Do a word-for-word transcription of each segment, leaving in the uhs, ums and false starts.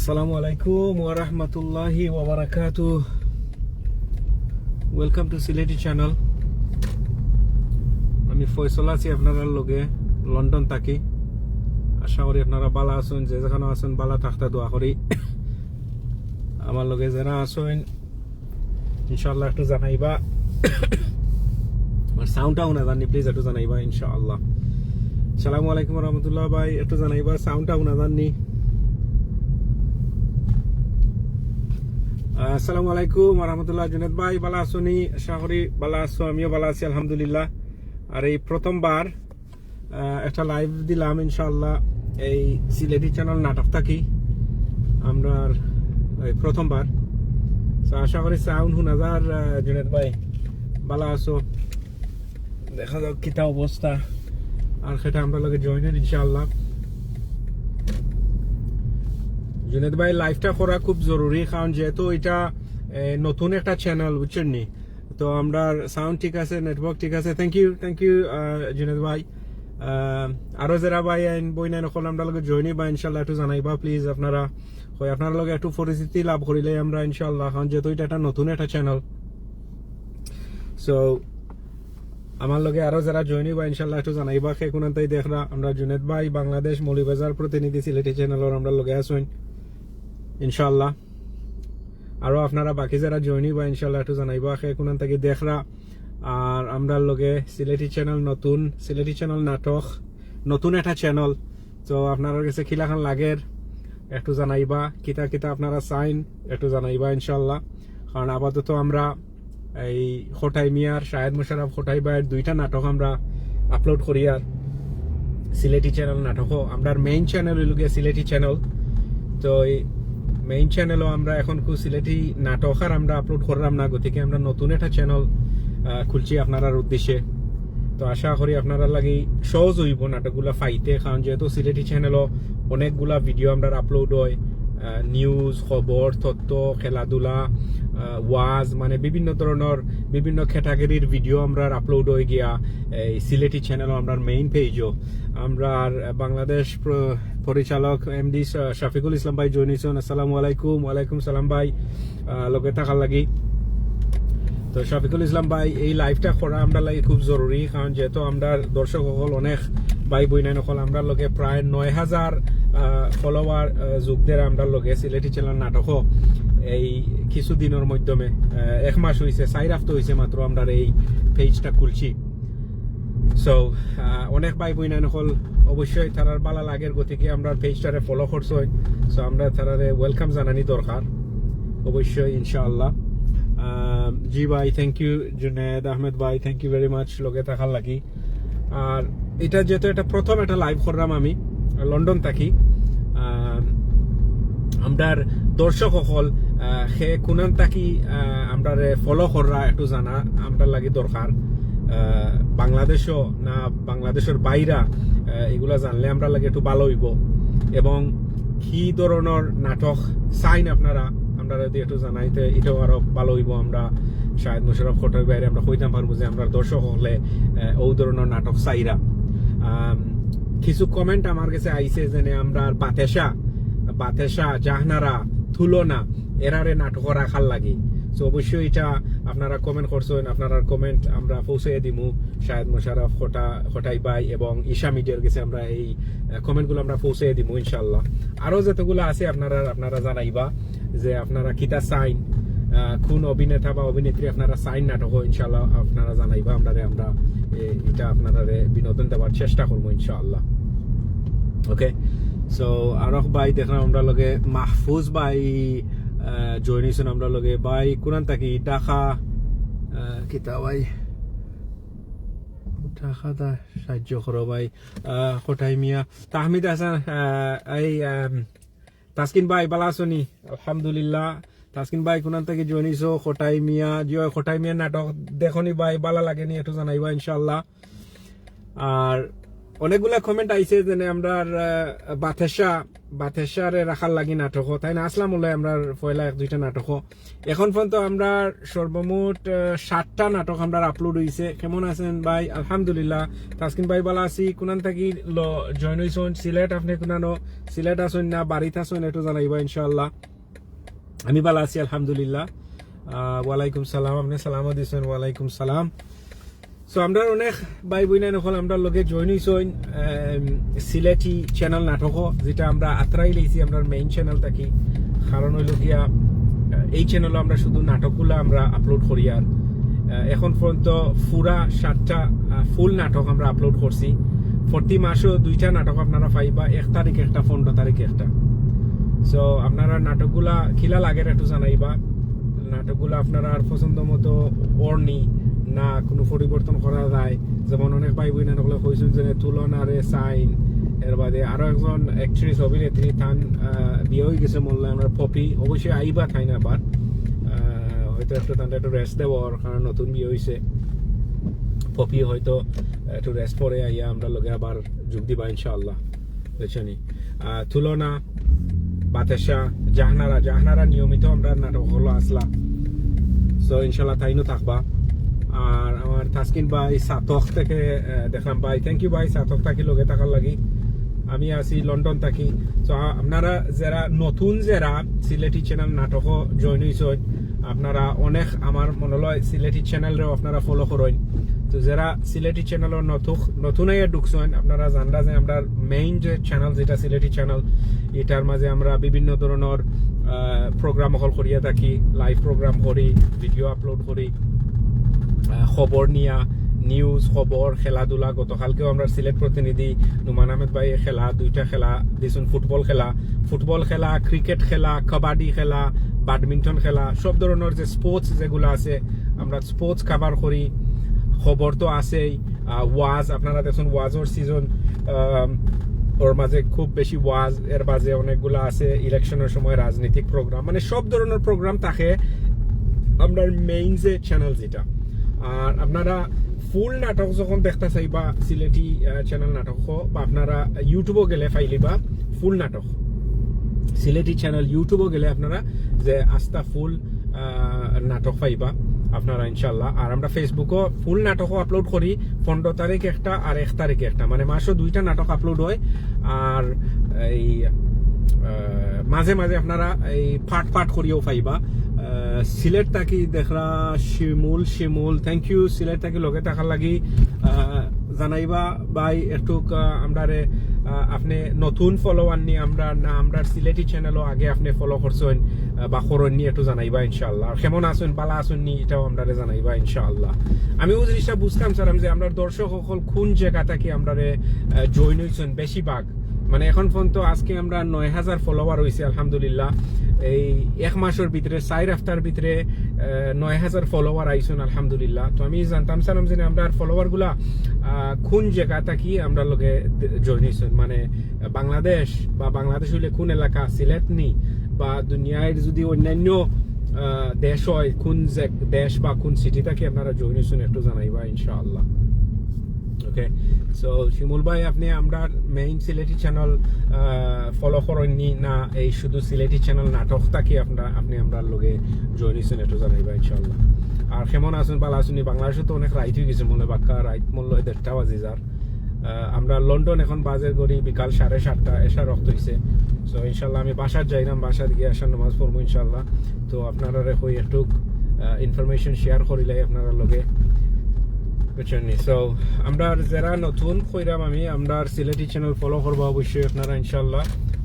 আসসালামু আলাইকুম ওয়া রাহমাতুল্লাহি ওয়া বারাকাতুহু। Welcome to সিলেটি চ্যানেল। আমি ফয়সল আছি আপনারার লগে, লন্ডন থাকি। আশা করি আপনারা ভালা আছইন, যে যেখানো আছইন ভালা থাকতা দোয়া করি। আমার লগে যারা আছইন ইনশাআল্লাহ একটু জানাইবা। আর সাউন্ডটা হুনা যার নি, প্লিজ একটু জানাইবা ইনশাআল্লাহ। আসসালামু আলাইকুম রহমতুল্লাহ ভাই, একটু জানাইবা সাউন্ডটা হুনা যার নি। আসসালামু আলাইকুম রহমতুল্লাহ। জুনেদ ভাই, ভালা আছো নি? আশা করি ভালা আছো, আমিও ভালা আছি আলহামদুলিল্লাহ। আর এই প্রথমবার আহ, একটা লাইভ দিলাম ইনশাআল্লাহ এই সিলেটি চ্যানেল নাটক থাকি, আমরার এই প্রথমবার। তো আশা করি সাউন্ড হুনা যার। আহ, জুনেদ ভাই, ভালা আছো? দেখা যাক কিতা অবস্থা। আর সেটা আমরার লগে জয়েন ইনশাআল্লাহ। জুনেদ ভাই, লাইভটা করা খুব জরুরি, কারণ যেহেতু এটা এ, নতুন একটা চ্যানেল, বুঝছইন নি? তো আমরার সাউন্ড ঠিক আছে, নেটওয়ার্ক ঠিক আছে। Thank you, thank you Juned ভাই। আহ, আরো যারা ভাই আইন বইন আইন অকল আমরার লগে জয়েন অইবা ইনশাআল্লাহ একটু জানাইবা প্লিজ। আপনারা হয় আপনারার লগে একটু পরিচিতি লাভ করিলে আমরা ইনশাআল্লাহ, কারণ যেহেতু এটা একটা নতুন একটা চ্যানেল। সো আমার লগে আরো যারা জয়েন অইবা ইনশাআল্লাহ একটু জানাইবা। কে কুনান থাকি দেখরা, আমরার জুনেদ ভাই বাংলাদেশ মৌলভীবাজার প্রতিনিধি সিলেটি চ্যানেলর আমরার লগে আছইন ইনশাআল্লাহ। আরো আপনারা বাকি যারা জয়েন অইবা ইনশাআল্লাহ একটু জানাইবা কে কুনান থাকি দেখরা। আর আমরার লগে সিলেটি চ্যানেল নতুন, সিলেটি চ্যানেল নাটক, নতুন একটা চ্যানেল। তো আপনারার গেছে কিলাখান লাগের একটু জানাইবা, কিতা কিতা আপনারা চাইন একটু জানাইবা ইনশাআল্লাহ। কারণ আপাতত আমরা এই খোটাই মিয়ার, শাহেদ মোশাররফ খোটাই ভাইর দুইটা নাটক আমরা আপলোড করি। আর সিলেটি চ্যানেল নাটকও, আমরার মেইন চ্যানেল অইল গিয়া সিলেটি চ্যানেল। তো এই মেইন চ্যানেলও আমরা এখন কু সিলেটি নাটক আর আমরা আপলোড করলাম না, গতিকে আমরা নতুন একটা চ্যানেল খুলছি আপনারার উদ্দেশ্যে। তো আশা করি আপনারার লাগি সহজ অইবো নাটকগুলা পাইতে, কারণ যেহেতু সিলেটি চ্যানেলও অনেকগুলা ভিডিও আমরার আপলোড হয়, নিউজ, খবর, তথ্য, খেলাধুলা, আহ, ওয়াজ, মানে বিভিন্ন ধরনর বিভিন্ন ক্যাটাগরির ভিডিও আমরার আপলোড হয়ে গিয়া এই সিলেটি চ্যানেলও, আমরার মেইন পেজও। আমরার বাংলাদেশ প্র-, পরিচালক এমডি শা-, শফিকুল ইসলাম ভাই জয়েন অইছইন। আসসালামু আলাইকুম। ওয়ালাইকুম সালাম ভাই, আহ, লগে থাকার লাগি। তো শফিকুল ইসলাম ভাই, এই লাইভটা করা আমরার লাগি খুব জরুরি, কারণ যেহেতু আমরার দর্শক অকল অনেক ভাই বইনাইন অকল, আমরার লগে প্রায় নয় হাজার ফলোয়ার যোগ দের আমরার লগে সিলেটি চ্যানেল নাটকও এই কিছু দিনর মাধ্যমে, আহ, এক মাস অইছে, চাইর হাপ্তা অইছে মাত্র আমরার এই পেজটা খুলছি। সো অনেক ভাই বইনাইন অকল অবশ্যই তারার ভালা লাগের গতিকে আমরার পেজটারে ফলো করছইন। সো আমরা তারারে ওয়েলকাম জানানি দরকার অবশ্যই ইনশাআল্লাহ। আহ, জি ভাই, থ্যাংক ইউ। জুনেদ আহমেদ ভাই, থ্যাংক ইউ ভেরি মাচ লগে থাকার লাগি। আর এটা যেহেতু এটা প্রথম একটা লাইভ করলাম আমি লন্ডন থাকি, আহ, আমরার দর্শক অকল, আহ, কে কুনান থাকি, আহ, আমরারে ফলো কররা একটু জানা আমরার লাগি দরকার। আহ, বাংলাদেশও না বাংলাদেশর বাইরা, আহ, এগুলা জানলে আমরার লাগি একটু ভালা অইবো। এবং কি ধরনর নাটক চাইন আপনারা, আমরারে যদি একটু জানাইতে, এটাও আরো ভালা অইবো। আমরা শাহেদ মোশাররফ খোটাই ভাইরে আমরা কইতাম পারমু যে আমরার দর্শক অকলে, আহ, অউ ধরনর নাটক চাইরা। আম, কিছু কমেন্ট আমার গেছে আইছে, যেনে আমরার বাতেশা, বাতেশা, জাহানারা, তুলনা, এরারে নাটকও রাখার লাগি। তো অবশ্যই এটা আপনারা কমেন্ট করছইন, আপনারার কমেন্ট আমরা পৌঁছাইয়া দিমু শাহেদ মোশাররফ খোটা-, খোটাই ভাই এবং ঈশা মিডিয়ার গেছে। আমরা এই, আহ, কমেন্টগুলা আমরা পৌঁছাইয়া দিমু ইনশাআল্লাহ। আরো যতগুলা আছে আপনারা, আপনারা জানাইবা যে আপনারা কিতা চাইন, আহ, কোন অভিনেতা বা অভিনেত্রী আপনারা চাইন নাটকও, ইনশাআল্লাহ আপনারা জানাইবা আমরারে, আমরা, এ, এটা আপনারারে বিনোদন দেওয়ার চেষ্টা করমু ইনশাআল্লাহ। ওকে, সো আরক ভাই দেখলাম আমরার লগে, মাহফুজ ভাই, আহ, জয়েন অইছইন আমরার লগে। ভাই কুনান থাকি? ঢাকা, আহ, কিতা ভাই? ঢাকা দা সাহায্য করো ভাই। আহ, খোটাই মিয়া, তাহমিদ হাসান, আহ, এই, আম, তাসকিন ভাই, ভালা আছো নি? আলহামদুলিল্লাহ। তাসকিন ভাই, কুনান থাকি জয়েন অইছো? খোটাই মিয়া, জি অয়, খোটাই মিয়া নাটক দেখো নি ভাই, ভালা লাগে নি? একটু জানাইবা ইনশাআল্লাহ। আর অনেকগুলা কমেন্ট আইছে, যেনে আমরার, আহ, বাতেশা, বাতেশারে রাখার লাগি নাটক, তাই না? আসলাম হলে আমরা পয়লা এক দুইটা নাটক। এখন পর্যন্ত আমরা সর্বমোট আহ, সাতটা নাটক আমরা আপলোড হইছে। কেমন আছেন ভাই? আলহামদুলিল্লাহ। তাসকিন ভাই, ভালা আছি। কুনান থাকি জয়েন হইছইন? সিলেট, আপনি কুনানো? সিলেট আছইন না বাড়িত আছইন, একটু জানাইবা ইনশাআল্লাহ। আমি ভালা আছি আলহামদুলিল্লাহ। আহ, ওয়ালাইকুম সালাম, আপনি সালামও দিছেন, ওয়ালাইকুম সালাম। সো আমরা অনেক ভাই বইনাইন অকল আমরার লগে জয়েন হইছইন আম, সিলেটি চ্যানেল নাটক, যেটা আমরা আতরাই লইছি আমরার মেইন চ্যানেল থাকি। কারণ হইল গিয়া আহ, এই চ্যানেলও আমরা শুধু নাটকগুলা আমরা আপলোড করি। আর আহ, এখন পর্যন্ত পুরা সাতটা ফুল নাটক আমরা আপলোড করছি। প্রতি মাসও দুইটা নাটক আপনারা পাইবা, এক তারিখ একটা, পনেরো তারিখ একটা। সো আপনারা নাটকগুলা কিলা লাগের একটু জানাইবা। নাটকগুলা আপনারার পছন্দ মতো অর নি না কোনো পরিবর্তন করা যায়? যেমন অনেক ভাই বইনাইন অকলে কইছইন যে তুলনারে সাইন, এর বাদে আরো একজন অ্যাক্ট্রেস অভিনেত্রী, তান আহ, বিয়া হয়ে গেছে মনে হয়, আমরা পপি, অবশ্যই আইবা তাইন আবার। আহ, হয়তো একটু তানরে একটু রেস্ট দেওয়ার কারণ নতুন বিয়া হইছে। পপি হয়তো একটু রেস্ট পরে আইয়া আমরার লগে আবার যোগ দিবা ইনশাআল্লাহ, বুঝছনি? আহ, তুলনা, বাতেশা, জাহানারা, জাহানারা নিয়মিত আমরার নাটক অকল আছলা। সো ইনশাআল্লাহ তাইনও থাকবা। আর আমার তাসকিন ভাই সাতক থেকে আহ, দেখলাম ভাই, থ্যাংক ইউ ভাই, সাতক থাকি লগে থাকার লাগি। আমি আছি লন্ডন থাকি। তো আপনারা যারা নতুন, যারা সিলেটি চ্যানেল নাটকও জয়েন হইছইন, আপনারা অনেক আমার মনে হয় সিলেটি চ্যানেলরেও আপনারা ফলো করইন। তো যারা সিলেটি চ্যানেলর নতুন নতুন আইয়া ঢুকছইন, আপনারা জানরা যে আমরার মেইন যে চ্যানেল, যেটা সিলেটি চ্যানেল, এটার মাঝে আমরা বিভিন্ন ধরনের প্রোগ্রাম অকল করিয়া থাকি, লাইভ প্রোগ্রাম করি, ভিডিও আপলোড করি, আহ, খবর নিয়া, নিউজ, খবর, খেলাধুলা। গতকালকেও আমরা সিলেট প্রতিনিধি নুমান আহমেদ ভাই খেলা, দুইটা খেলা দিছইন, ফুটবল খেলা, ফুটবল খেলা, ক্রিকেট খেলা, কাবাডি খেলা, ব্যাডমিন্টন খেলা, সব ধরনের যে স্পোর্টস যেগুলো আছে, আমরা স্পোর্টস কভার করি। খবর তো আছেই, আহ, ওয়াজ, আপনারা দেখুন ওয়াজর সিজন, ওর মাঝে খুব বেশি ওয়াজ, এর মাঝে অনেকগুলা আছে ইলেকশনের সময় রাজনৈতিক প্রোগ্রাম, মানে সব ধরনের প্রোগ্রাম থাকে আমরার মেইন যে চ্যানেল যেটা। আর আপনারা ফুল নাটক যখন দেখতে চাইবা সিলেটি চ্যানেল নাটক, বা আপনারা ইউটিউবও গেলে পাইলিবা ফুল নাটক। সিলেটি চ্যানেল ইউটিউবও গেলে আপনারা যে আস্তা ফুল আহ, নাটক পাইবা আপনারা ইনশাল্লাহ। আর আমরা ফেসবুকও ফুল নাটকও আপলোড করি পনেরো তারিখ একটা আর এক তারিখ একটা, মানে মাসও দুইটা নাটক আপলোড হয়। আর এই আহ, মাঝে মাঝে আপনারা এই পার্ট পার্ট করিয়াও পাইবা। আহ, সিলেট থাকি দেখরা শিমুল, শিমুল, থ্যাংক ইউ সিলেট থাকি লগে থাকার লাগি। আহ, জানাইবা ভাই একটু, আহ, আমরারে, আহ, আপনি নতুন ফলোয়ার নি আমরার, না আমরার সিলেটি চ্যানেলও আগে আপনি ফলো করছইন, আহ, বা করইন নি, একটু জানাইবা ইনশাআল্লাহ। আর কেমন আছইন, ভালা আছইন নি, এটাও আমরারে জানাইবা ইনশাআল্লাহ। আমি ওই জিনিসটা বুঝতাম চাইরাম যে আমরার দর্শক অকল কোন জায়গা থাকি আমরারে, আহ, জয়েন হইছইন বেশিরভাগ। মানে এখন পর্যন্ত আজকে আমরা নয় হাজার ফলোয়ার হইছে আলহামদুলিল্লাহ। এই এক মাসের ভিতরে, চার হাপ্তার ভিতরে, আহ, নয় হাজার ফলোয়ার আইছইন আলহামদুলিল্লাহ। তো আমি জানতাম চাইরাম যে আমরার ফলোয়ার গুলা, আহ, কোন জায়গা থাকি আমরার লগে জয়েন হইছইন, মানে বাংলাদেশ বা বাংলাদেশ হইলে কোন এলাকা, সিলেট নি, বা দুনিয়ার যদি অন্যান্য, আহ, দেশ হয়, কোন যে-, দেশ বা কোন সিটি থাকি আপনারা জয়েন হইছইন একটু জানাইবা ইনশাআল্লাহ। ওকে, সো শিমুল ভাই, আপনি আমরার মেইন সিলেটি চ্যানেল ফলো করইন নি না, এই শুধু সিলেটি চ্যানেল নাটক থাকি আপনারা, আপনি আমরার লগে জয়েন হইছইন একটু জানাইবা ইনশাআল্লাহ। আর কেমন আছইন, ভালা আছইন নি? বাংলাদেশে তো অনেক রাইত হয়ে গেছে, মনে বাক্কা রাইত মূল্য দেড়টা বাজি যার। আহ, আমরা লন্ডন এখন বাজের ঘড়ি বিকাল সাড়ে সাতটা, এশার ওয়াক্ত হইছে। সো ইনশাআল্লাহ আমি বাসাত যাইরাম, বাসাত গিয়া এশার নামাজ পড়মু ইনশাআল্লাহ। তো আপনারারে কই একটু, আহ, ইনফরমেশন শেয়ার করিলাই আপনারার লগে, বুঝছইন নি? সো আমরার যারা নতুন কইরাম আমি, আমরার সিলেটি চ্যানেল ফলো করবা অবশ্যই আপনারা ইনশাআল্লাহ।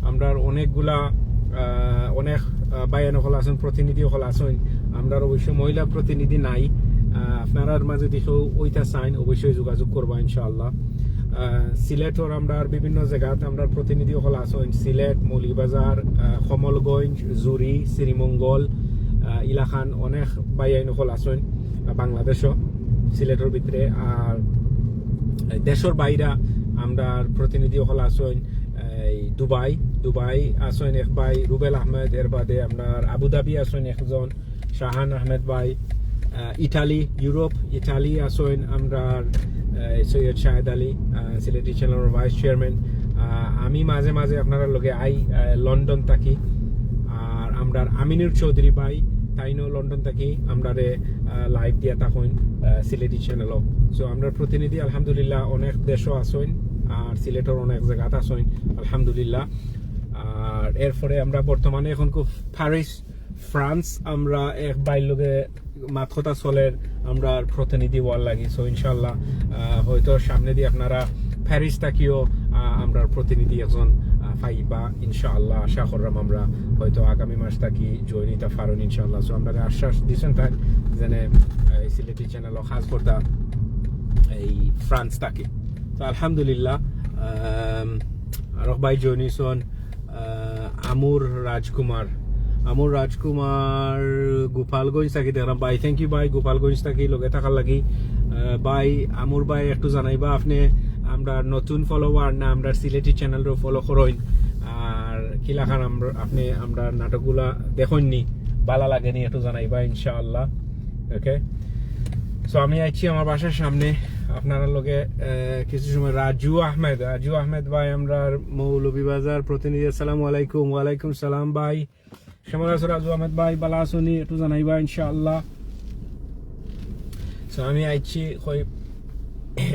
আমরার অনেকগুলা, আহ, অনেক, আহ, ভাইয়াইন অকল আছইন, প্রতিনিধি অকল আছইন, আমরার অবশ্য মহিলা প্রতিনিধি নাই। আহ, আপনারার মাঝে যদি কেউ অইতা চাইন অবশ্যই যোগাযোগ করবা ইনশাআল্লাহ। আহ, সিলেটর আমরার বিভিন্ন জায়গাত আমরার প্রতিনিধি অকল আছইন, সিলেট, মৌলভীবাজার, আহ, কমলগঞ্জ, জুড়ি, শ্রীমঙ্গল, আহ, ইলাখান অনেক ভাইয়াইন অকল আছইন, আহ, বাংলাদেশও, সিলেটর ভিতরে। আর দেশর বাইরা আমরার প্রতিনিধি অকল আছইন, এই দুবাই, দুবাই আছইন এক ভাই রুবেল আহমেদ, এর বাদে আমরার আবুধাবি আছইন একজন শাহান আহমেদ ভাই, আহ, ইটালি, ইউরোপ, ইটালি আছইন আমরার, আহ, সৈয়দ শাহেদ আলী, আহ, সিলেটি চ্যানেলর ভাইস চেয়ারম্যান, আহ, আমি মাঝে মাঝে আপনারার লগে আই, আহ, লন্ডন থাকি। আর আমরার আমিনুর চৌধুরী ভাই, তাইনও লন্ডন থাকি আমরারে, আহ, লাইভ দিয়া থাকইন, আহ, সিলেটি চ্যানেলও। So, আমরার প্রতিনিধি আলহামদুলিল্লাহ অনেক দেশও আছইন, আর সিলেটর অনেক জায়গাত আছইন আলহামদুলিল্লাহ। আর এরপরে আমরা বর্তমানে এখন খুব প্যারিস, ফ্রান্স, আমরা এক ভাইর লগে মাত কথা চলের আমরার প্রতিনিধি অওয়ার লাগি। So, ইনশাআল্লাহ, আহ, হয়তো সামনেদি আপনারা প্যারিস থাকিও, আহ, আমরার প্রতিনিধি একজন, আহ, পাইবা ইনশাআল্লাহ। আশা কররাম আমরা হয়তো আগামী মাস থাকি জয়েন অইতা পারইন ইনশাআল্লাহ। So, আমরারে আশ্বাস দিছইন তাইন যেন, আহ, এই সিলেটি চ্যানেলও কাজ করতা এই ফ্রান্স থাকি। তো আলহামদুলিল্লাহ, আম, আরক ভাই জয়েন অইছইন, আহ, আমুর রাজকুমার, আমুর রাজকুমার গোপালগঞ্জ থাকি দেখরাম ভাই। Thank you ভাই, গোপালগঞ্জ থাকি লগে থাকার লাগি। আহ, ভাই, আমুর ভাই একটু জানাইবা আপনে আমরার নতুন ফলোয়ার না আমরার সিলেটি চ্যানেলরে ফলো করইন? আর কিলাখান আমরা, আপনে আমরার নাটকগুলা দেখইননি, বালা লাগেনি, একটু জানাইবা ইনশাআল্লাহ। ওকে, so আমি আইছি আমার বাসার সামনে আপনারার লগে, আহ, কিছু সময়। রাজু আহমেদ, রাজু আহমেদ ভাই, আমরার মৌলভীবাজার প্রতিনিধি, আসসালামু আলাইকুম। ওয়ালাইকুম সালাম ভাই, কেমন আছো রাজু আহমেদ ভাই? বালা আছো নি? একটু জানাইবা ইনশাআল্লাহ। So আমি আইছি কই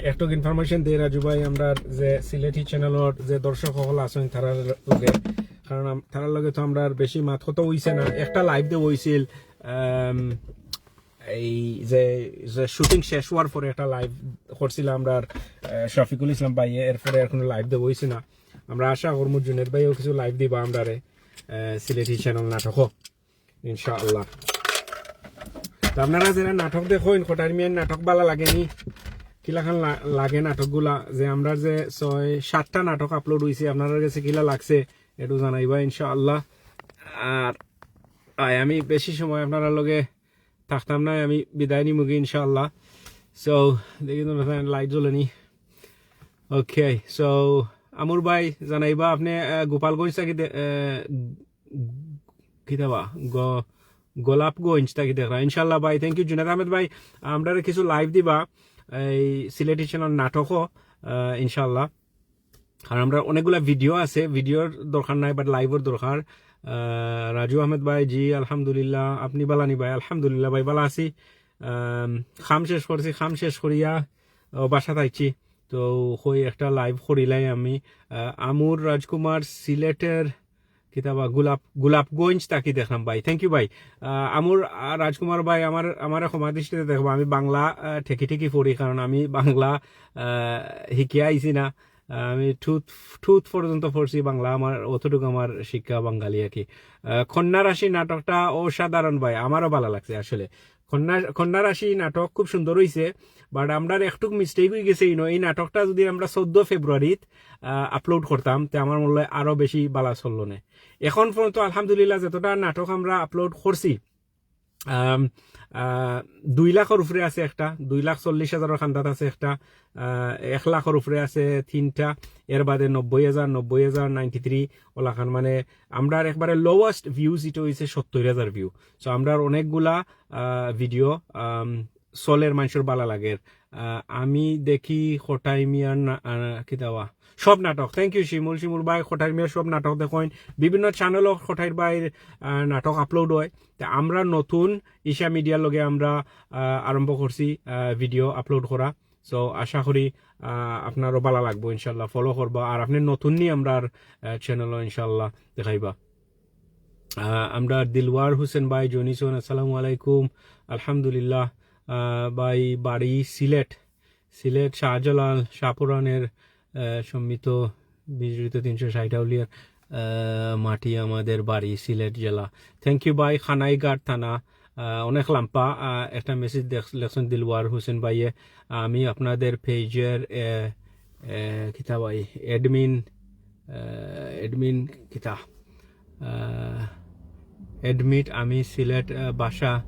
একটু ইনফরমেশন দেই রাজু ভাই, আমরার যে সিলেটি চ্যানেলর যে দর্শক সকল আছইন তারার লগে, কারণ আম-, তারার লগে তো আমরার বেশি মাত কথা অইছে না। একটা লাইভ দেওয়া অইছিল, আম, এই যে, যে শুটিং শেষ অওয়ার পরে একটা লাইভ করছিলাম আমরার, আহ, শফিকুল ইসলাম ভাইয়ে, এরপরে আর কোনো লাইভ দেওয়া অইছে না। আমরা আশা করমু জুনেদ ভাইও কিছু লাইভ দিবা আমরারে, আহ, সিলেটি চ্যানেল নাটকও ইনশাআল্লাহ। তো আপনারা যেরা নাটক দেখইন, কটারি মিয়ার নাটক বালা লাগেনি? কিলাখান লা-, লাগে নাটকগুলা? যে আমরার যে ছয় সাতটা নাটক আপলোড অইছে, আপনারার গেছে কিলা লাগছে একটু জানাইবা ইনশাআল্লাহ। আর আয়, আমি বেশি সময় আপনারার লগে থাকতাম না, আমি বিদায় নিমুগি ইনশাআল্লাহ। So দেখি তো লাইট জ্বলেনি। ওকে, so আমুর ভাই জানাইবা আপনে, আহ, গোপালগঞ্জ থাকি দে-, আহ, কিতাবা গ-, গোলাপগঞ্জ থাকি দেখরা ইনশাআল্লাহ ভাই। Thank you জুনেদ আহমেদ ভাই, আমরারে কিছু লাইভ দিবা এই সিলেটি চ্যানেল নাটকও, আহ, ইনশাআল্লাহ। কারণ আমরার অনেকগুলা ভিডিও আছে, ভিডিওর দরকার নাই, but লাইভর দরকার। আহ, রাজু আহমেদ ভাই, জি আলহামদুলিল্লাহ, আপনে বালা নি ভাই? আলহামদুলিল্লাহ ভাই, বালা আছি। আম, কাম শেষ করছি, কাম শেষ করিয়া, ও, বাসাত আইছি। তো কই একটা লাইভ করিলাই আমি। আহ, আমুর রাজকুমার সিলেটর কিতাবা গোলাপ, গোলাপগঞ্জ থাকি দেখরাম ভাই। Thank you ভাই। আহ, আমুর, আহ, রাজকুমার ভাই, আমার, আমারে ক্ষমা দৃষ্টিতে দেখবা, আমি বাংলা, আহ, ঠেকি ঠেকি পড়ি, কারণ আমি বাংলা, আহ, হিকিয়া আইছি না। আহ, আমি ঠুত, ঠুত পর্যন্ত পড়ছি বাংলা, আমার অতটুকু আমার শিক্ষা বাঙালি আর কি। আহ, কন্যা রাশি নাটকটা অসাধারণ ভাই, আমারও বালা লাগছে আসলে। কন্যা, কন্যা রাশি নাটক খুব সুন্দর অইছে, but আমরার একটুক মিস্টেক অইগেছে ইনো। এই নাটকটা যদি আমরা চৌদ্দ ফেব্রুয়ারিত, আহ, আপলোড করতাম, তে আমার মনে হয় আরো বেশি বালা চললো নে। এখন পর্যন্ত আলহামদুলিল্লাহ যতটা নাটক আমরা আপলোড করছি, আম, আহ, দুই লাখর উপরে আছে একটা, দুই লাখ চল্লিশ হাজারর কান্দাত আছে একটা, আহ, এক লাখর উপরে আছে তিনটা, এর বাদে নব্বই হাজার, নব্বই হাজার, নাইনটি থ্রি, ওলাখান মানে আমরার একবারে লোয়েস্ট ভিউজ ইটা অইছে সত্তর হাজার ভিউ। So আমরার অনেকগুলা, আহ, ভিডিও, আম, চলের, মানষর বালা লাগের। আহ, আমি দেখি কটারি মিয়ার না-, আহ, কিতাবা সব নাটক। Thank you শিমুল, শিমুল ভাই, কটারি মিয়ার সব নাটক দেখইন, বিভিন্ন চ্যানেলও কটারি ভাইর, আহ, নাটক আপলোড হয়। তে আমরা নতুন ঈশা মিডিয়ার লগে আমরা, আহ, আরম্ভ করছি, আহ, ভিডিও আপলোড করা। So আশা করি, আহ, আপনারও বালা লাগবো ইনশাআল্লাহ, ফলো করবা। আর আপনে নতুন নি আমরার, আহ, চ্যানেলও ইনশাআল্লাহ দেখাইবা। আহ, আমরার দিলওয়ার হোসেন ভাই জয়েন অইছইন, আসসালামু আলাইকুম। আলহামদুলিল্লাহ। আহ, ভাই বাড়ি সিলেট, সিলেট শাহজালাল শাহপরানের, আহ, সম্মিত বিজড়িত তিনশো ষাট আউলিয়ার, আহ, মাটি আমাদের বাড়ি সিলেট জেলা। Thank you ভাই, খানাইঘাট থানা। আহ, অনেক লাম্বা, আহ, একটা মেসেজ দেখ-, লেখছইন দিলওয়ার হোসেন ভাইয়ে। আমি আপনাদের পেজর, আহ, আহ, কিতা ভাই, অ্যাডমিন, আহ, অ্যাডমিন কিতা, আহ, অ্যাডমিট আমি সিলেট, আহ, ভাষা,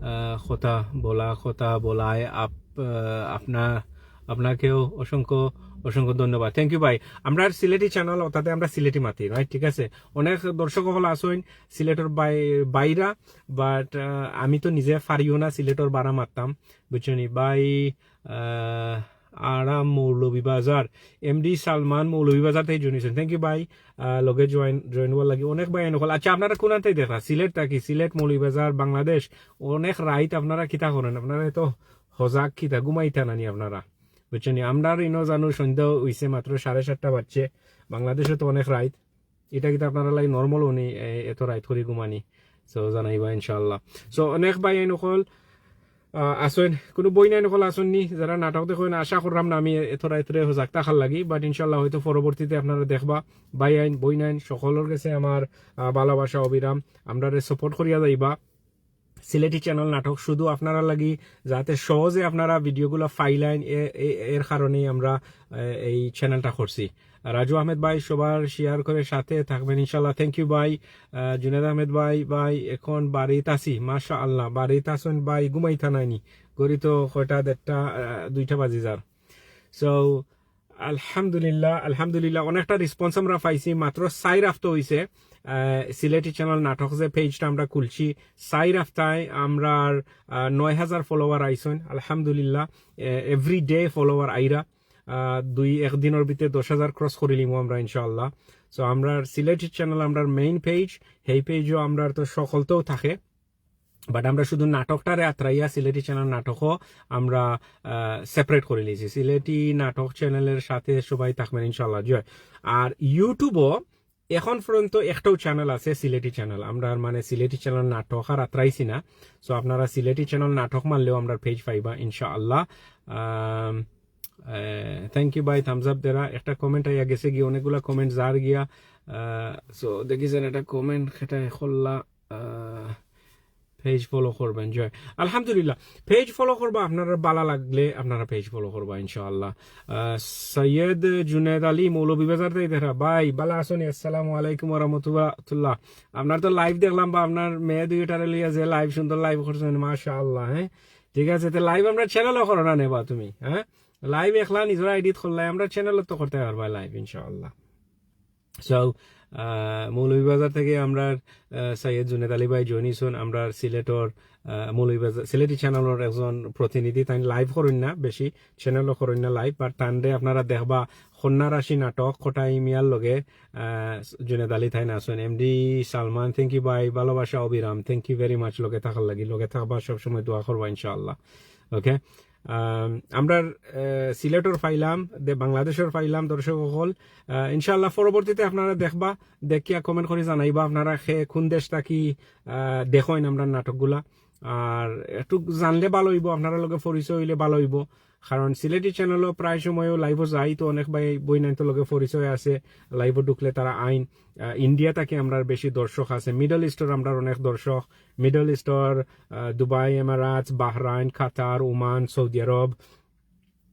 আহ, কথা বলা, কথা বলায় আপ-, আহ, আপনা-, আপনাকেও অসংখ্য, অসংখ্য ধন্যবাদ। Thank you ভাই। আমরার সিলেটি চ্যানেল, অর্থাৎ আমরা সিলেটি মাতি, রাইট? ঠিক আছে? অনেক দর্শক সকল আছইন সিলেটর বাই-, বাইরা, but, আহ, আমি তো নিজে পারিও না সিলেটর বারা মাততাম, বুঝছো নি? ভাই, আহ, আরাম মৌলভীবাজার। এমডি সালমান মৌলভীবাজার থাকি জয়েন অইছইন। Thank you ভাই, আহ, লগে জয়েন, জয়েন অওয়ার লাগি। অনেক ভাইয়াইন অকল, আচ্ছা, আপনারা কুনান থাকি দেখরা? সিলেট থাকি, সিলেট, মৌলভীবাজার, বাংলাদেশ। অনেক রাইত আপনারা কিতা করইন? আপনারা তো হজাগ কিতা, ঘুমাইতা না নি আপনারা? বুঝছইন নি? আমরার ইনো জানু সন্ধ্যা অইছে, মাত্র সাড়ে সাতটা বাজছে। বাংলাদেশো তো অনেক রাইত। ইটা কিতা আপনারার লাগি নরমাল অনি, এ-, এত রাইত করি ঘুমানি? So জানাইবা ইনশাআল্লাহ। So অনেক ভাইয়াইন অকল, আহ, আছইন, কুনু বইনাইন অকল আছইন নি যারা নাটক দেখইন? আশা কররাম না আমি এত রাইতরে হজাগ থাকার লাগি, but ইনশাআল্লাহ হয়তো পরবর্তীতে আপনারা দেখবা। ভাইয়াইন, বইনাইন, সকলর গেছে আমার, আহ, ভালোবাসা অবিরাম। আমরারে support করিয়া যাইবা। সিলেটি চ্যানেল নাটক শুধু আপনারার লাগি, যাতে সহজে আপনারা ভিডিওগুলা পাইলাইন, এ-, এ-, এর কারণেই আমরা, এ, এই চ্যানেলটা করছি। রাজু আহমেদ ভাই, সবার শেয়ার করে সাথে থাকবেন ইনশাআল্লাহ। Thank you ভাই। আহ, জুনেদ আহমেদ ভাই, ভাই, এখন বাড়িত আছি, মাশাআল্লাহ, বাড়িত আছইন ভাই, ঘুমাইতা নায় নি? ঘড়ি তো কয়টা, দেড়টা, আহ, দুইটা বাজি যার। So আলহামদুলিল্লাহ, আলহামদুলিল্লাহ, অনেকটা রেসপন্স আমরা পাইছি। মাত্র চাইর হাপ্তা অইছে, আহ, সিলেটি চ্যানেল নাটক যে পেজটা আমরা খুলছি, চাইর হাপ্তায় আমরার, আহ, নয় হাজার ফলোয়ার আইছইন। আলহামদুলিল্লাহ, এ-, এভরি ডে ফলোয়ার আইরা। আহ, দুই এক দিনর ভিতরে দশ হাজার ক্রস করিলিমু আমরা ইনশাআল্লাহ। So আমরার সিলেটি চ্যানেল, আমরার মেইন পেজ, সেই পেজও আমরার তো সকলতেও থাকে, but আমরা শুধু নাটকটারে আতরাইয়া সিলেটি চ্যানেল নাটকও আমরা, আহ, সেপারেট করিলিছি। সিলেটি নাটক চ্যানেলের সাথে সবাই থাকবেন ইনশাআল্লাহ। জয়। আর YouTube-ও এখন পর্যন্ত একটাও চ্যানেল আছে সিলেটি চ্যানেল, আমরার মানে সিলেটি চ্যানেল নাটক আর আতরাইছি না। So আপনারা সিলেটি চ্যানেল নাটক মারলেও আমরার পেজ পাইবা ইনশাআল্লাহ। আম, আহ, thank you ভাই, থামস আপ দেরা। একটা কমেন্ট আইয়া গেছে গিয়া, অনেকগুলা কমেন্ট যার গিয়া। আহ, so দেখি যেন একটা কমেন্ট সেটা খোল্লা, আহ, পেজ ফলো করবেন, জয়। আলহামদুলিল্লাহ, পেজ ফলো করবা, আপনারা ভালা লাগলে আপনারা পেজ ফলো করবা ইনশাআল্লাহ। আহ, সৈয়দ জুনেদ আলী মৌলভীবাজার থাকি দেখরা, ভাই ভালা আছইন নি? আসসালামু আলাইকুম ওয়া রাহমাতুল্লাহ। আপনার তো লাইভ দেখলাম বা আপনার মেয়ে দুইটারে লইয়া যে লাইভ, সুন্দর লাইভ করছইন, মাশাআল্লাহ। হ্যাঁ, ঠিক আছে, তো লাইভ আমরার চ্যানেলও করো না নেবা তুমি, হ্যাঁ? লাইভ একলা নিজর আইডিত করলাই, আমরার চ্যানেলও তো করতে পারবা লাইভ ইনশাআল্লাহ। So, আহ, মৌলভীবাজার থাকি আমরার, আহ, সৈয়দ জুনেদ আলী ভাই জয়েন অইছইন, আমরার সিলেটর, আহ, মৌলভীবাজার, সিলেটি চ্যানেলর একজন প্রতিনিধি, তাইন লাইভ করইন না বেশি, চ্যানেলও করইন না লাইভ, but তানরে আপনারা দেখবা, কন্যা রাশি নাটক, কটাই মিয়ার লগে, আহ, জুনেদ আলী তাইন আছইন, এমডি সালমান, thank you ভাই, ভালোবাসা অবিরাম, thank you very much লগে থাকার লাগি, লগে থাকবা, সবসময় দোয়া করবা ইনশাআল্লাহ। ওকে, আম, আমরার, আহ, সিলেটর পাইলাম, দে-, বাংলাদেশর পাইলাম দর্শক অকল। আহ, ইনশাআল্লাহ পরবর্তীতে আপনারা দেখবা, দেখিয়া কমেন্ট করি জানাইবা আপনারা খে কুন দেশ থাকি, আহ, দেখইন আমরার নাটকগুলা। আর একটু জানলে ভালা অইবো, আপনারার লগে পরিচয় অইলে ভালা অইবো, কারণ সিলেটি চ্যানেলও প্রায় সময়ও লাইভও যাই, তো অনেক ভাই বইনাইন্তর লগে পরিচয় আছে, লাইভও ঢুকলে তারা আইন। আহ, ইন্ডিয়া থাকি আমরার বেশি দর্শক আছে, মিডল ইস্টর আমরার অনেক দর্শক, মিডল ইস্টর, আহ, দুবাই, এমারাতস, বাহরাইন, কাতার, ওমান, সৌদি আরব,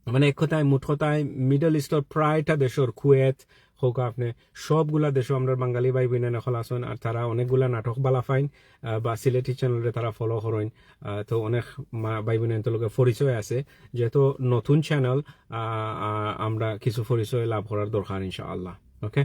মানে এক কথায়, মোট কথায় মিডল ইস্টর প্রায়টা দেশর, কুয়েত হোক আপনে, সবগুলা দেশও আমরার বাঙালি ভাই বইনাইন অকল আছইন, আর তারা অনেকগুলা নাটক ভালা পাইন, আহ, বা সিলেটি চ্যানেলরে তারা ফলো করইন। আহ, তো অনেক মা-, ভাই বইনাইন্তর লগে পরিচয় আছে, যেহেতু নতুন চ্যানেল, আহ, আহ, আমরা কিছু পরিচয় লাভ করার দরকার ইনশাআল্লাহ। ওকে,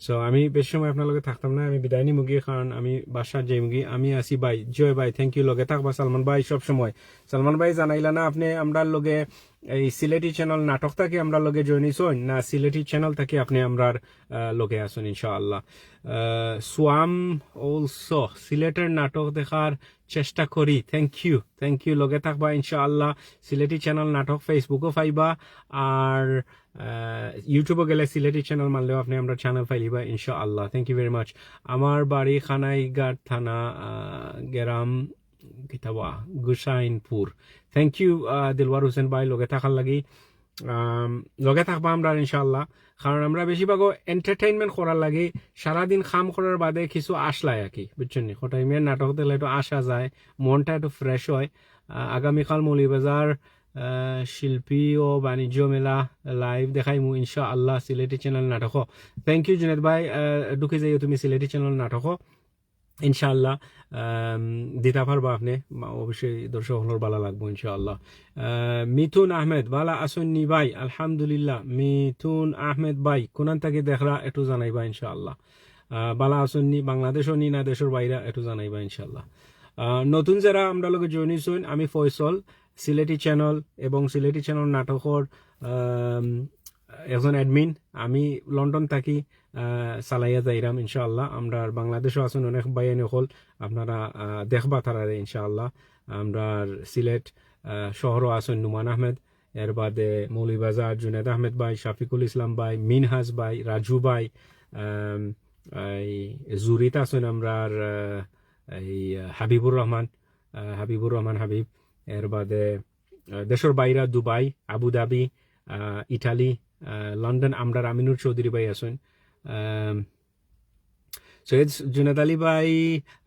so আমি বেশি সময় আপনার লগে থাকতাম না, আমি বিদায় নিমুগি, কারণ আমি বাসাত যাইমুগি। আমি আছি ভাই, জয় ভাই, thank you, লগে থাকবা সালমান ভাই সব সময়। সালমান ভাই, জানাইলা না আপনে আমরার লগে এই সিলেটি চ্যানেল নাটক থাকি আমরার লগে জয়েন অইছইন, না সিলেটি চ্যানেল থাকি আপনে আমরার, আহ, লগে আছইন ইনশাআল্লাহ। আহ, সুয়াম also সিলেটের নাটক দেখার চেষ্টা করি। Thank you, thank you। লগে থাকবা ইনশাআল্লাহ। সিলেটি চ্যানেল নাটক Facebook-ও পাইবা, আর, আহ, YouTube-ও গেলে সিলেটি চ্যানেল মারলেও আপনে আমরার চ্যানেল পাইলিবা ইনশাআল্লাহ। Thank you very much। আমার বাড়ি কানাইঘাট থানা, আহ, গ্রাম কিতাবা গুসাইনপুর। Thank you, আহ, দিলওয়ার হোসেন ভাই, লগে থাকার লাগি। আম, লগে থাকবা আমরার ইনশাআল্লাহ, কারণ আমরা বেশিরভাগও এন্টারটেইনমেন্ট করার লাগি, সারাদিন কাম করার বাদে কিছু আসলাই আর কি, বুঝছইন নি? কটাই মিয়ার নাটক দেখলে একটু আসা যায়, মনটা একটু ফ্রেশ হয়। আহ, আগামীকাল মৌলভীবাজার, আহ, শিল্পী ও বাণিজ্য মেলা লাইভ দেখাইমু ইনশাআল্লাহ সিলেটি চ্যানেল নাটকও। Thank you জুনেদ ভাই, আহ, ঢুকি যাইও তুমি সিলেটি চ্যানেল নাটকও। ইনশাআল্লাহ, আম, দিতা পারবা আপনে, মা-, অবশ্যই দর্শক অকলর ভালা লাগবো ইনশাআল্লাহ। আহ, মিথুন আহমেদ, ভালা আছইন নি ভাই? আলহামদুলিল্লাহ। মিথুন আহমেদ ভাই, কুনান থাকি দেখরা একটু জানাইবা ইনশাআল্লাহ। আহ, ভালা আছইন নি, বাংলাদেশও নি না দেশর বাইরে, একটু জানাইবা ইনশাআল্লাহ। আহ, নতুন যারা আমরার লগে জয়েন অইছইন, আমি ফয়সল, সিলেটি চ্যানেল এবং সিলেটি চ্যানেল নাটকর আম, একজন অ্যাডমিন। আমি লন্ডন থাকি, আহ, চালাইয়া যাইরাম ইনশাআল্লাহ। আমরার বাংলাদেশও আছইন অনেক ভাইয়াইন অকল, আপনারা আহ, দেখবা তারারে ইনশাআল্লাহ। আমরার সিলেট আহ, শহরও আছইন নুমান আহমেদ, এর বাদে মৌলভীবাজার জুনেদ আহমেদ ভাই, শফিকুল ইসলাম ভাই, মিনহাজ ভাই, রাজু ভাই, আম, এই জুরিত আছইন আমরার আহ, এই আহ, হাবিবুর রহমান, আহ, হাবিবুর রহমান হাবিব, এর বাদে আহ, দেশর বাইরা দুবাই, আবুধাবি, আহ, ইটালি, আহ, লন্ডন আমরার আমিনুর চৌধুরী ভাই আছইন। আম, সৈয়দ জুনেদ আলী ভাই,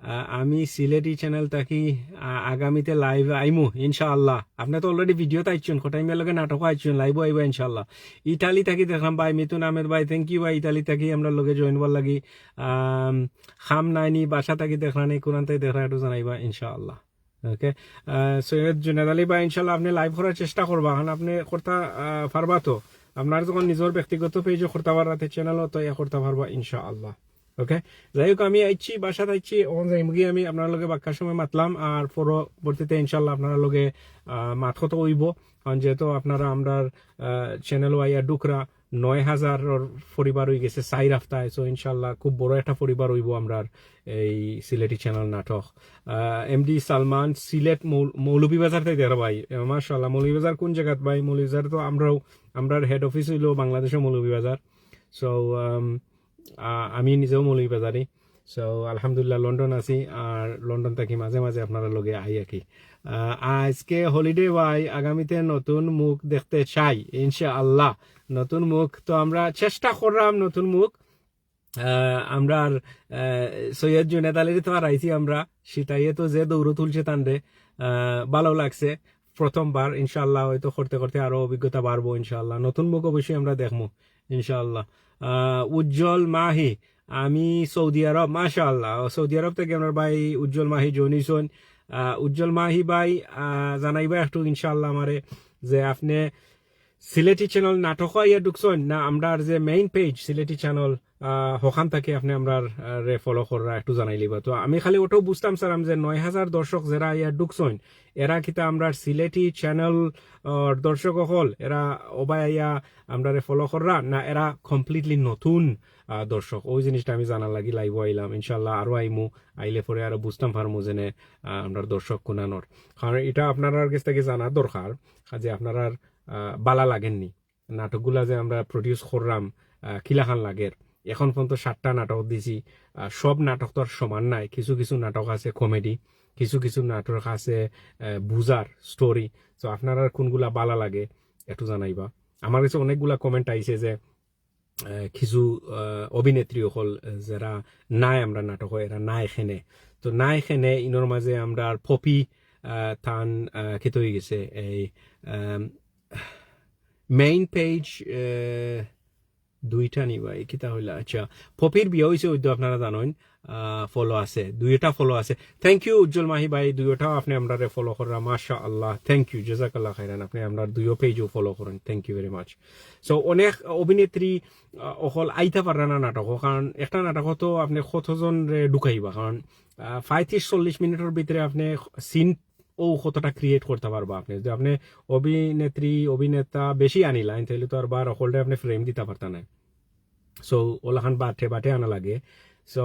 আহ, আমি সিলেটি চ্যানেল থাকি, আহ, আগামীতে লাইভ আইমু ইনশাআল্লাহ। আপনি তো অলরেডি ভিডিওত আইছইন, কটাই মিয়ার লগে নাটকও আইছইন, লাইভও আইবা ইনশাআল্লাহ। ইটালি থাকি দেখলাম ভাই মিথুন আহমেদ ভাই, থ্যাংক ইউ ভাই, ইটালি থাকি আমরার লগে জয়েন অওয়ার লাগি। আম, খাম নাইনি, বাসা থাকি দেখরা নি, কুরান্তাই দেখরা, একটু জানাইবা ইনশাআল্লাহ। ওকে, আহ, সৈয়দ জুনেদ আলী ভাই, ইনশাআল্লাহ আপনি লাইভ করার চেষ্টা করবা, কারণ আপনি করতা আহ, পারবা তো। আপনার যখন নিজর ব্যক্তিগত পেজও করতা পাররা, তে চ্যানেলও তো ইয়া করতা পারবা ইনশাআল্লাহ। ওকে, যাই হোক, আমি আইছি, বাসাত আইছি, অখন যাইমুগি আমি। আপনার লগে বাক্কা সময় মাতলাম, আর পরবর্তীতে ইনশাআল্লাহ আপনার লগে আহ, মাত কথা অইবো, কারণ যেহেতু আপনারা আমরার চ্যানেলও আইয়া ঢুকরা, নয় হাজারর পরিবার অই গেছে চাইর হাপ্তায়। So ইনশাআল্লাহ খুব বড় একটা পরিবার অইবো আমরার এই সিলেটি চ্যানেল নাটক। আহ, এমডি সালমান সিলেট মৌল-, মৌলভীবাজার থাকি দেখরা ভাই। এ, মাশাআল্লাহ, মৌলভীবাজার কোন জাগাত ভাই? মৌলভীবাজার তো আমরাও, আমরার হেড অফিস অইলো বাংলাদেশও মৌলভীবাজার। So আহ, আমি নিজেও মৌলভীবাজারি। So আলহামদুলিল্লাহ লন্ডন আছি, আর লন্ডন থাকি মাঝে মাঝে আপনারার লগে আই আর কি। আহ, আজকে হলিডে ভাই, আগামীতে নতুন মুখ দেখতে চাই ইনশাআল্লাহ। নতুন মুখ তো আমরা চেষ্টা কররাম, নতুন মুখ। আহ, আমরার আহ, সৈয়দ জুনেদ আলীর তো হারাইছি আমরা, সিতাইয়ে তো যে দৌড় তুলছে তানরে, আহ, ভালো লাগছে। প্রথমবার ইনশাআল্লাহ হয়তো করতে করতে আরো অভিজ্ঞতা বাড়বো ইনশাআল্লাহ। নতুন মুখ অবশ্যই আমরা দেখমু ইনশাআল্লাহ। আহ, উজ্জ্বল মাহি, আমি সৌদি আরব, মাশাআল্লাহ, সৌদি আরব থাকি আমরার ভাই উজ্জ্বল মাহি জয়েন অইছইন। আহ, উজ্জ্বল মাহি ভাই, আহ, জানাইবা একটু ইনশাআল্লাহ আমারে যে আপনি সিলেটি চ্যানেল নাটকও আইয়া ঢুকছইন না, আমরার যে মেইন পেজ সিলেটি চ্যানেল, আহ, হখান থাকি আপনি আমরার, আহ, রে ফলো কররা, একটু জানাইলিবা। তো আমি খালি ওটাও বুঝতাম চাইরাম যে নয় হাজার দর্শক যেরা আইয়া ঢুকছইন, এরা কিতা আমরার সিলেটি চ্যানেল, আহ, দর্শক অকল, এরা অবায় আইয়া আমরারে ফলো কররা, না এরা কমপ্লিটলি নতুন, আহ, দর্শক? ওই জিনিসটা আমি জানার লাগি লাইভও আইলাম। ইনশাআল্লাহ আরো আইমু, আইলে পরে আরো বুঝতাম পারমু যেনে, আহ, আমরার দর্শক কুনানোর। কারণ এটা আপনারার গেছ থাকি জানা দরকার যে আপনারার, আহ, বালা লাগের নি নাটকগুলা যে আমরা প্রডিউস কররাম, আহ, কিলাখান লাগের। এখন পর্যন্ত সাতটা নাটক দিছি। আহ, সব নাটক তো আর সমান নায়, কিছু কিছু নাটক আছে কমেডি, কিছু কিছু নাটক আছে, আহ, বুঝার স্টোরি। তো আপনারার কোনগুলা বালা লাগে একটু জানাইবা। আমার গেছে অনেকগুলা কমেন্ট আইছে যে, আহ, কিছু, আহ, অভিনেত্রী অকল, আহ, যেরা নাই আমরার নাটকো, এরা নাই কেনে। তো নাই কেনে, ইনোর মাঝে আমরার পপি, আহ, তান, আহ, কিতা অই গেছে, এই, আম, মেইন পেজ, আহ, দুইটা নি ভাই, কিতা অইলা? আচ্ছা, পপির বিয়া অইছে, ওই তো আপনারা জানইন, আহ, ফলো আছে, দুইটা ফলো আছে। থ্যাংক ইউ উজ্জ্বল মাহি ভাই, দুইটাও আপনি আমরারে ফলো কররা, মাশাআল্লাহ। থ্যাংক ইউ, জাযাকাল্লাহ খাইরান, আপনি আমরার দুইও পেজও ফলো করইন, thank you very much. So অনেক অভিনেত্রী, আহ, অকল আইতা পাররা না নাটকো, কারণ একটা নাটকো তো আপনি কতজনরে ঢুকাইবা, কারণ, আহ, পঁয়ত্রিশ চল্লিশ মিনিটর ভিতরে আপনি সিন ও কতটা ক্রিয়েট করতা পারবা আপনি। যদি আপনি অভিনেত্রী, অভিনেতা বেশি আনিলাইন, তাইলে তো আর বার অকলরে আপনি ফ্রেম দিতা পারতা নায়। So অলাখান বাটে বাটে আনা লাগে। So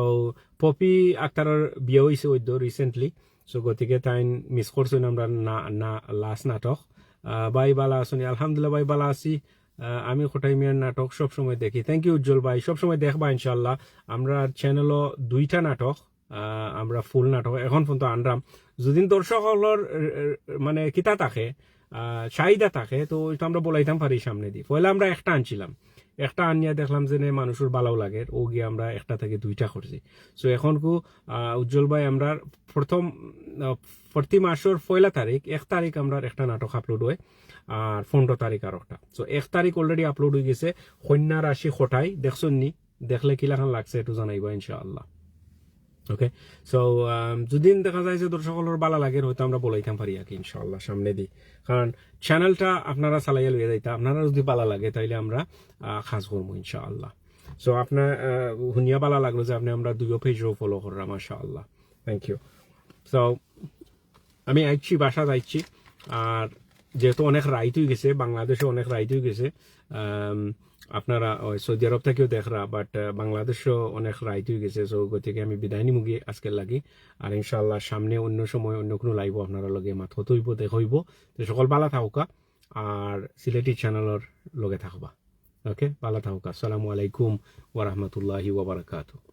পপি আক্তারর বিয়া অইছে ওই তো রিসেন্টলি। So গতিকে তাইন মিস করছইন আমরার না, না, লাস্ট নাটক। আহ, ভাই বালা আছইন নি? আলহামদুলিল্লাহ ভাই বালা আছি। আহ, আমি কটাই মিয়ার নাটক সবসময় দেখি। থ্যাংক ইউ উজ্জ্বল ভাই, সবসময় দেখবা ইনশাআল্লাহ। আমরার চ্যানেলও দুইটা নাটক, আহ, আমরা ফুল নাটক এখন পর্যন্ত আনরাম। যদি দর্শক অকলর, এ, এ, মানে কিতা থাকে, আহ, চাহিদা থাকে, তো ওইটা আমরা বলাইতাম পারি সামনেদি। পয়লা আমরা একটা আনছিলাম, একটা আনিয়া দেখলাম যে নে মানুষর বালাও লাগের, ও গিয়া আমরা একটা থাকি দুইটা করছি। So এখন কু, আহ, উজ্জ্বল ভাই আমরার প্রথম, আহ, প্রতি মাসর পয়লা তারিখ, এক তারিখ আমরার একটা নাটক আপলোড হয়, আর পনেরো তারিখ আর একটা। So এক তারিখ অলরেডি আপলোড অই গেছে, কন্যা রাশি কটাই, দেখছইন নি? দেখলে কিলাখান লাগছে একটু জানাইবা ইনশাআল্লাহ। ওকে, so যদি দেখা যায় যে দর্শক অকলর বালা লাগের, হয়তো আমরা বলাইতাম পারি আর কি ইনশাআল্লাহ সামনেদি, কারণ চ্যানেলটা আপনারা চালাইয়া লইয়া যাইতা, আপনারা যদি বালা লাগে তাইলে আমরা, আহ, কাজ করবো ইনশাআল্লাহ। So আপনার, আহ, হুনিয়া বালা লাগলো যে আপনি আমরার দুইও পেজও ফলো কররা, মাশাআল্লাহ, থ্যাংক ইউ। So আমি আইছি, বাসাত আইছি, আর যেহেতু অনেক রাইত অই গেছে, বাংলাদেশো অনেক রাইত অই গেছে, আম, আপনারা ওই সৌদি আরব থাকিও দেখরা, বাট বাংলাদেশো অনেক রাইত অই গেছে। সো গতিকে আমি বিদায় নিমুগি আজকের লাগি। আর ইনশাআল্লাহ সামনে অন্য সময় অন্য কুনু লাইভো আপনারার লগে মাত কথা অইবো, দেখা অইবো। তো সকল ভালা থাকউক্কা, আর সিলেটি চ্যানেলর লগে থাকবা। ওকে, ভালা থাকউক্কা। আসসালামু আলাইকুম ওয়া রাহমাতুল্লাহি ওয়া বারাকাতুহু।